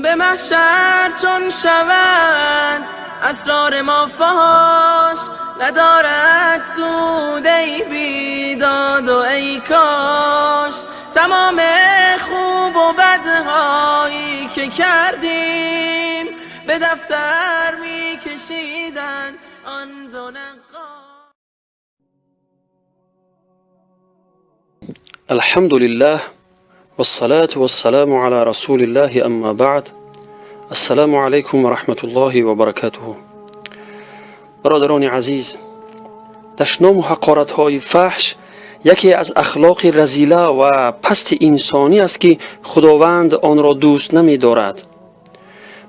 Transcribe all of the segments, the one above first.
به محشر چون شود اسرار ما فاش، ندارد سود ای بیداد و ای کاش. تمام خوب و بدهایی که کردیم به دفتر می کشیدن آن دو نقاش. الحمد لله والصلاة والسلام على رسول الله، اما بعد. السلام علیکم و رحمت الله و برکاته. برادران عزیز، دشنام و حقارت‌های فحش یکی از اخلاق رذیله و پست انسانی است که خداوند آن را دوست نمی‌دارد.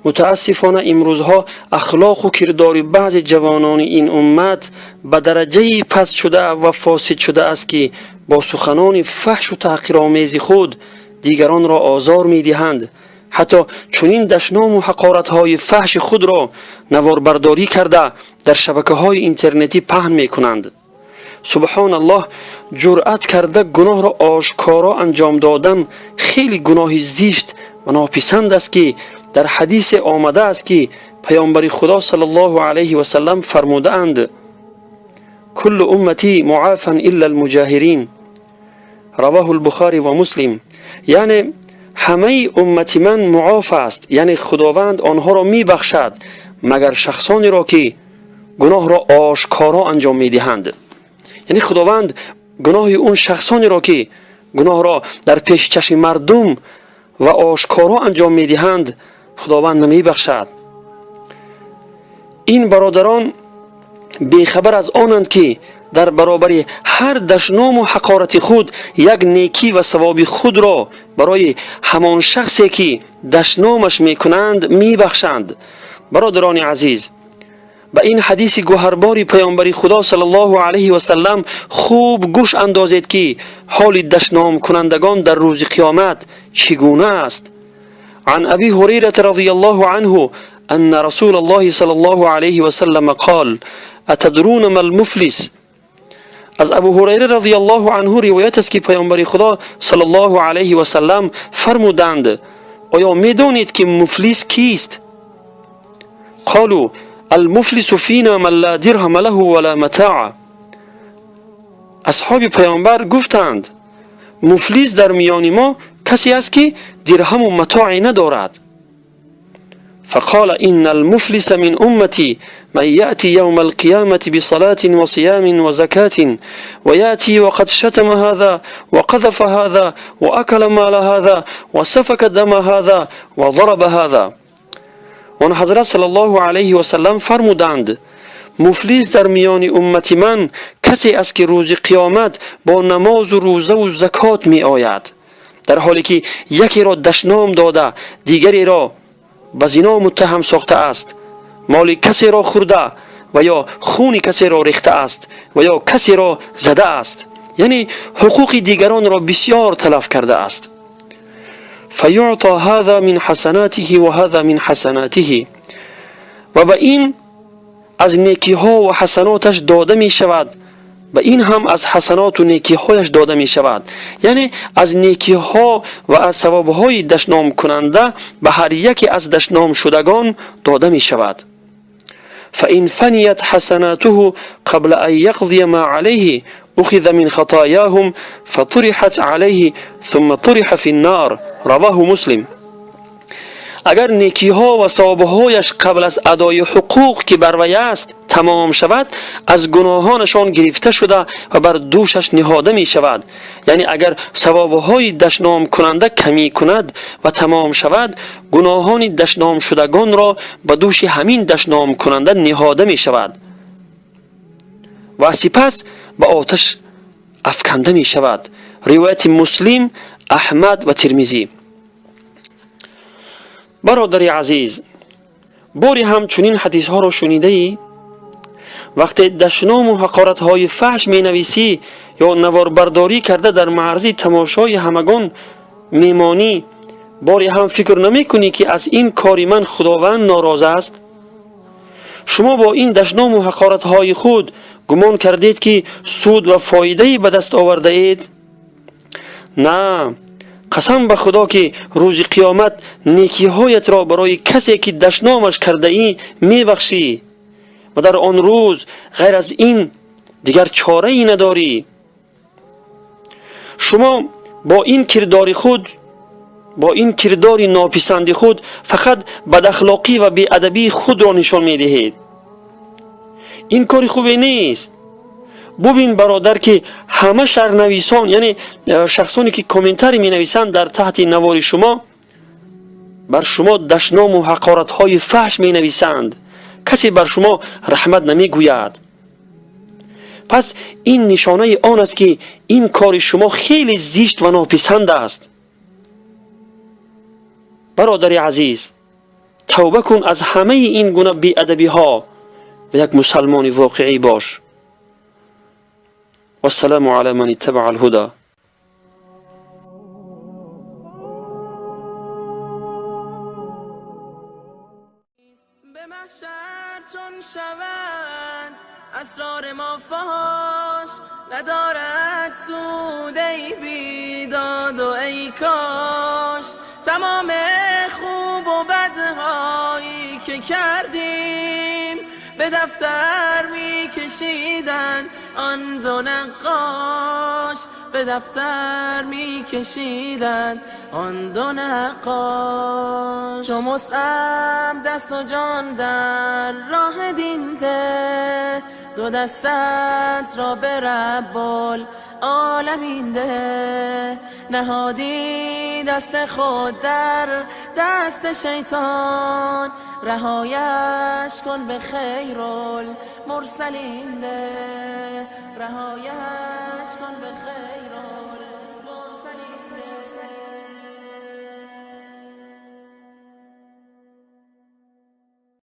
متاسفانه امروزها اخلاق و کردار بعض جوانان این امت به درجه پست شده و فاسد شده است که با سخنان فحش و تحقیرآمیز خود دیگران را آزار می‌دهند. حتی چنین دشنام و حقارت‌های فحش خود را نواربرداری کرده در شبکه‌های اینترنتی پهن می‌کنند. سبحان الله، جرأت کرده گناه را آشکارا انجام دادن خیلی گناه زشت و ناپسند است که در حدیث آمده است که پیامبر خدا صلی الله علیه و سلم فرموده اند: کل امتی معافا الا المجاهرین. رواه البخاری و مسلم. یعنی همه امت من معاف است، یعنی خداوند آنها را میبخشد مگر شخصانی را که گناه را آشکارا انجام میدهند. یعنی خداوند گناه اون شخصانی را که گناه را در پیش چشم مردم و آشکارا انجام میدهند خداوند نمیبخشد. این برادران بیخبر از آنند که در برابر هر دشنام و حقارت خود یک نیکی و ثواب خود را برای همان شخصی که دشنامش میکنند میبخشند. برادران عزیز، به این حدیث گوهربار پیامبر خدا صلی الله علیه و سلم خوب گوش اندازید که حال دشنام کنندگان در روز قیامت چگونه است. عن ابی هریره رضی الله عنه ان رسول الله صلی الله علیه و سلم قال: اتدرون ما المفلس؟ از ابو هریره رضی الله عنه روایت است که پیامبر خدا صلی الله علیه و سلم فرمودند: آیا میدانید که مفلس کیست؟ قالوا: المفلس فینا من لا درهم له ولا متاع. اصحاب پیامبر گفتند: مفلس در میان ما کسی است که درهم و متاعی ندارد. فقال: إن المفلس من أمتي من يأتي يوم القيامة بصلاة وصيام وزكاة ويأتي وقد شتم هذا وقذف هذا وأكل مال هذا وسفك دم هذا وضرب هذا. آن حضرت صلی الله علیه و سلم فرمودند: مفلس در میان امت من کسی است که روز قیامت با نماز و روزه و زکات می آید، در حالی که یکی را دشنام داده، دیگری را به زنا متهم ساخته است، مال کسی را خورده و یا خون کسی را ریخته است و یا کسی را زده است، یعنی حقوق دیگران را بسیار تلف کرده است. فیعطى هذا من حسناته و هذا من حسناته. و به این از نیکی ها و حسناتش داده می شود، به این هم از حسنات و نیکی هایش داده می شود، یعنی از نیکی ها و از ثواب های دشنام کننده به هر یکی از دشنام شدگان داده می شود. فإن فنیت حسناته قبل أن يقضي ما عليه أخذ من خطاياهم فطرحت عليه ثم طرح في النار. رواه مسلم. اگر نیکی ها و ثواب هایش قبل از ادای حقوق که بر وی است تمام شود، از گناهانشان گرفته شده و بر دوشش نهاده می شود. یعنی اگر ثواب های دشنام کننده کمی کند و تمام شود، گناهان دشنام شدگان را به دوش همین دشنام کننده نهاده می شود و سپس به آتش افکنده می شود. روایت مسلم، احمد و ترمذی. برادر عزیز، باری هم چنین حدیث ها را شنیده ای؟ وقتی دشنام و حقارت های فحش می نویسی یا نواربرداری کرده در معرض تماشای همگان میمانی، باری هم فکر نمی کنی که از این کاری من خداوند ناراض است؟ شما با این دشنام و حقارت های خود گمان کردید که سود و فایده به دست آورده اید؟ نه، Қасам ба Худо, ки рӯзи қиёмат некиҳоятро барои касе, ки дашномаш кардаӣ, мебахшӣ ва дар он рӯз ғайр аз ин дигар чорае надорӣ. Шумо бо ин кирдори худ, бо ин кирдори нописанди худ фақат бадахлоқӣ ва беадабии худро нишон медиҳед. Ин кори хубе нест. Бубин, бародар, ки ҳама шарҳнависон, яъне шахсоне, ки комментарий менависанд дар таҳти навори шумо, бар шумо дашному ҳақоратҳои фаҳш менависанд. Касе бар шумо раҳмат намегӯяд. Пас ин нишонаи он аст, ки ин кори шумо хеле зишт ва нописанд аст. Бародари азиз, тавба кун аз ҳамаи ин гуна беадабиҳо ва як мусалмони воқеӣ бош. Вассаламу ала ман иттабаа алҳуда. به محشر چون شود اسرار ما فاش، ندارد سود ای بیداد و ای کاش. تمام خوب و بدهایی که کردیم به دفتر میکشیدن آن دو نقاش، به دفتر میکشیدن آن دو نقاش. چو مصعب دست و جان در راه دین ده، دو دستت را به رب العالمین ده. نهادی دست خود در دست شیطان، رهایش کن به خیر المرسلین ده، رهایش کن به خیر.